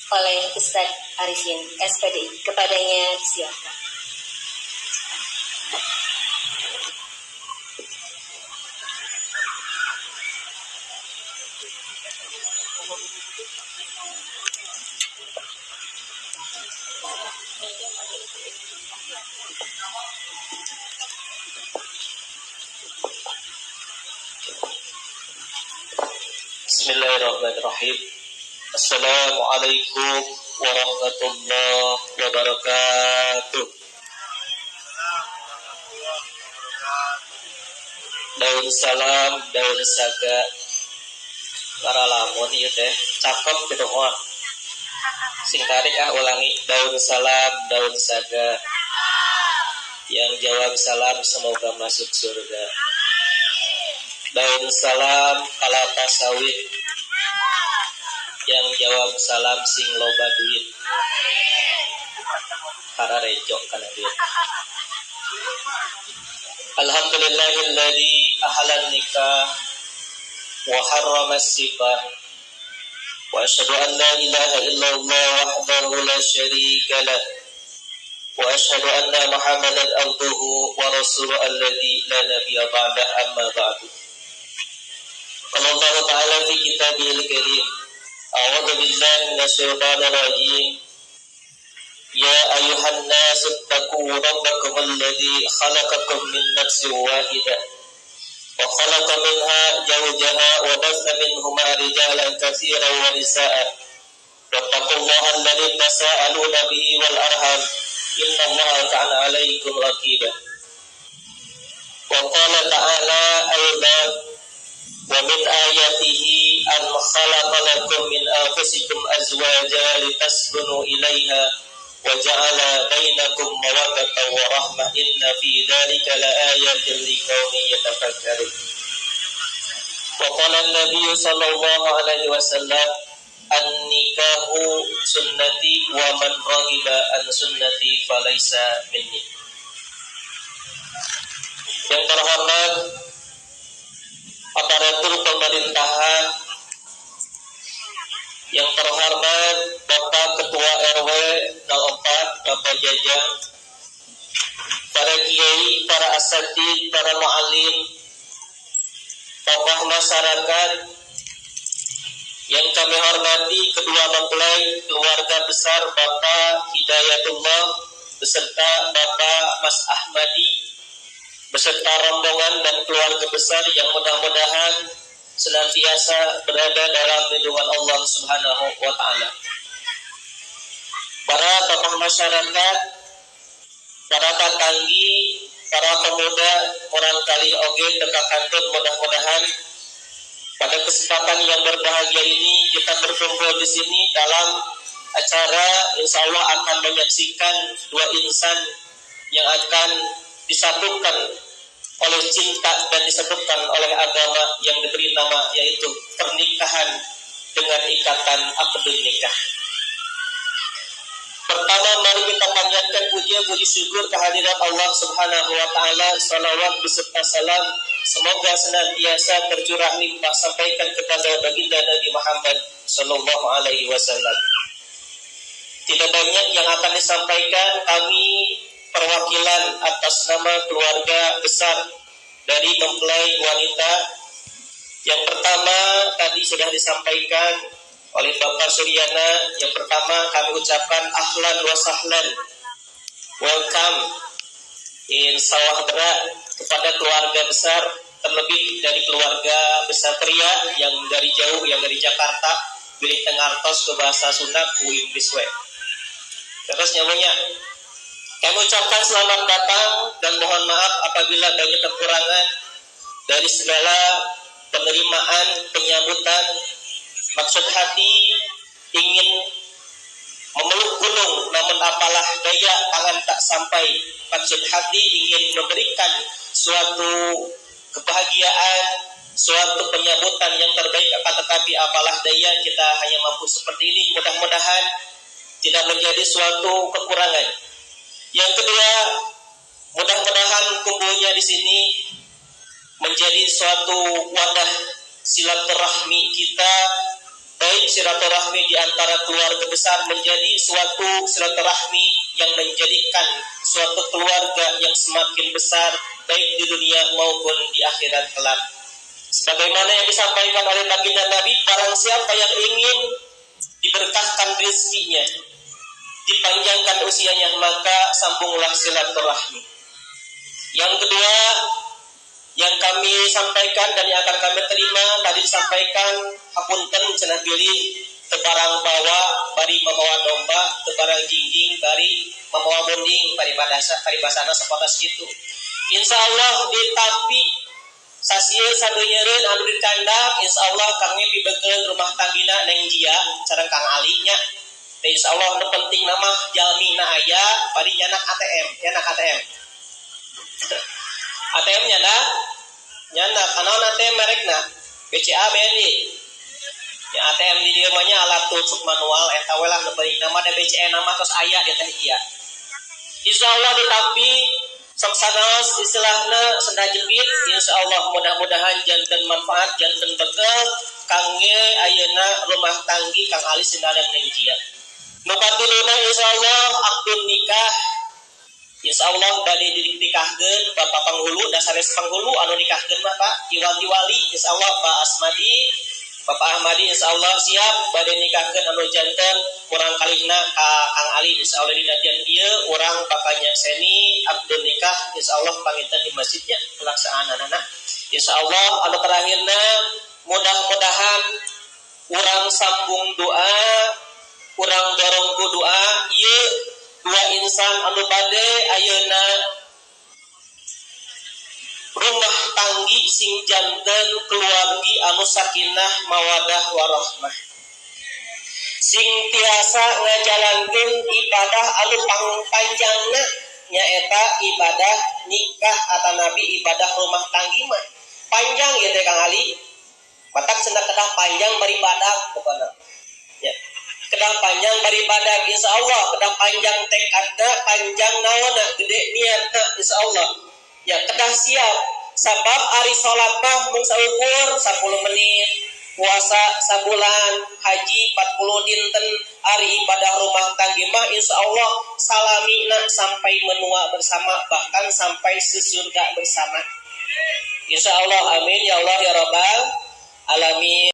Oleh Ustadz Arifin SPDI. Kepadanya disilakan. Bismillahirrahmanirrahim. Assalamualaikum warahmatullahi wabarakatuh. Daun salam, daun saga, para lamun ieu teh cakep gitu mah. Sing tarik ah ulangi, daun salam, daun saga. Yang jawab salam semoga masuk surga. Daun salam kalapa sawit. Yang jawab salam sing loba duit. Para rejo kana duit. Alhamdulillahilladzi ahlan nikah wa harrama as-sifah. Wa asyhadu an la ilaha illallah wahdahu la syarika lah. Wa asyhadu anna Muhammadan abduhu wa rasuluhu alladzi la nabiyya ba'dahu amma ba'du. Qala Allah ta'ala fi kitabihil karim. A'udzu billahi minasyaitonir rajim. Ya ayyuhan nasu ittaqu rabbakum alladzi khalaqakum min nafsin wahidah wa khalaqa minha zawjaha wa batha minhuma rijalan katsiran wa nisaa'a. Wattaqullaha alladzi tasaaluna bihi wal arham innallaha kana 'alaikum raqiba. Wa qala ta'ala aidan wa min ayatihi an khalaqa lakum min anfusikum azwaja litaskunu ilaiha wa ja'ala bainakum mawaddatan wa rahmah inna fi dzalika laayatin liqaumin yatafakkarun. Wa qala an-nabiy sallallahu alaihi wasallam an-nikahu sunnati wa man raghiba an sunnati falaisa minni. Yang terhormat aparatur pemerintahan, yang terhormat Bapak Ketua RW 04, Bapak Jajang, para kiai, para asatid, para mu'alim, tokoh masyarakat, yang kami hormati kedua mempelai keluarga besar Bapak Hidayatullah beserta Bapak Mas Ahmadi beserta rombongan dan keluarga besar yang mudah-mudahan senantiasa berada dalam lindungan Allah Subhanahu wa ta'ala. Para tokoh masyarakat, para tatanggi, para pemuda, orang kali oge teka kantun, mudah-mudahan pada kesempatan yang berbahagia ini kita berkumpul di sini dalam acara insya Allah akan menyaksikan dua insan yang akan disatukan oleh cinta dan disatukan oleh agama yang diberi nama yaitu pernikahan dengan ikatan akdun nikah. Pertama, mari kita panjatkan puji syukur kehadirat Allah Subhanahu wa ta'ala, salawat beserta salam semoga senantiasa tercurah limpah sampaikan kepada baginda Nabi Muhammad sallallahu alaihi wasallam. Tidak banyak yang akan disampaikan, kami perwakilan atas nama keluarga besar dari mempelai wanita. Yang pertama tadi sudah disampaikan oleh Bapak Suryana. Yang pertama kami ucapkan ahlan wa sahlan, welcome in Sawah Berak kepada keluarga besar, terlebih dari keluarga besar pria yang dari jauh, yang dari Jakarta, bilih tengartos ke bahasa Sunda ku Inggris we. Terus nyamanya kami ucapkan selamat datang dan mohon maaf apabila banyak kekurangan dari segala penerimaan, penyambutan. Maksud hati ingin memeluk gunung, namun apalah daya tangan tak sampai. Maksud hati ingin memberikan suatu kebahagiaan, suatu penyambutan yang terbaik, akan tetapi apalah daya kita hanya mampu seperti ini. Mudah-mudahan tidak menjadi suatu kekurangan. Yang kedua, mudah-mudahan kumpulnya di sini menjadi suatu wadah silaturahmi kita Baik silaturahmi di antara keluarga besar menjadi suatu silaturahmi yang menjadikan suatu keluarga yang semakin besar baik di dunia maupun di akhirat kelak. Sebagaimana yang disampaikan oleh baginda Nabi, barang siapa yang ingin diberkahkan rezekinya, dipanjangkan usianya, maka sambunglah silaturahmi. Yang kedua yang kami sampaikan dan yang akan kami terima tadi disampaikan, hapunten cenah bilih teu barang bawa bari mamawa domba, teu barang jingjing bari mamawa munding, paribasa paribasana sapatos kitu. Insya Allah ditampi sasieun sadeunyereun anu dicandak, insya Allah kami pibekeun rumah tanggina Neng Jia sareng Kang Ali nya. Insya Allah nu penting nama jalmina aya bari nyanak ATM, nyanak ATM, ATM nyanak, nyanak anaon ATM merekna BCA, BNI ya. ATM di dieu mah nya alat tusuk manual eta we lah. Nu penting nama da BCA nama tos aya di teh iya. Insya Allah ditampi, sok sanaos istilahna senda jepit. Insya Allah mudah-mudahan janten manfaat, janten bekal kangge ayeuna rumah tanggi Kang Ali sinaran Neng Jia. Nu katiluna, insya Allah akdun nikah. Insya Allah bade dinikahkeun Bapak Panghulu, dasanes Panghulu anu nikahkeun mah Pak Iwati wali. Insya Allah Pak Asmadi, Bapak Ahmadi insya Allah siap bade nikahkeun anu janten murang kalihna ka Kang Ali. Insya Allah di datian ieu urang bakal nyakseni akdun nikah, insya Allah panginten di masjidnya pelaksanaan anak. Insya Allah anu terakhirna, mudah-mudahan urang sambung doa, urang dorong ku doa ieu dua insan anu bade ayeuna rumah tanggi sing janten keluargi anu sakinah mawadah warahmah, sing tiasa ngajalankeun ibadah anu pangpanjangna, nyaeta ibadah nikah atanapi ibadah rumah tanggi mah panjang ya teh Kang Ali. Matak cenah kedah panjang beribadah pokona ya, kedah panjang beribadah. Insya Allah kedah panjang tekadna, panjang naonna, gede niatna. Insya Allah ya kedah siap, sabab ari salat mah mung saukur 10 menit, puasa sabulan, haji 40 dinten, ari ibadah rumah tangga mah insya Allah salamina sampai menua bersama, bahkan sampai sesurga bersama, insya Allah. Amin ya Allah ya Rabbal alamin.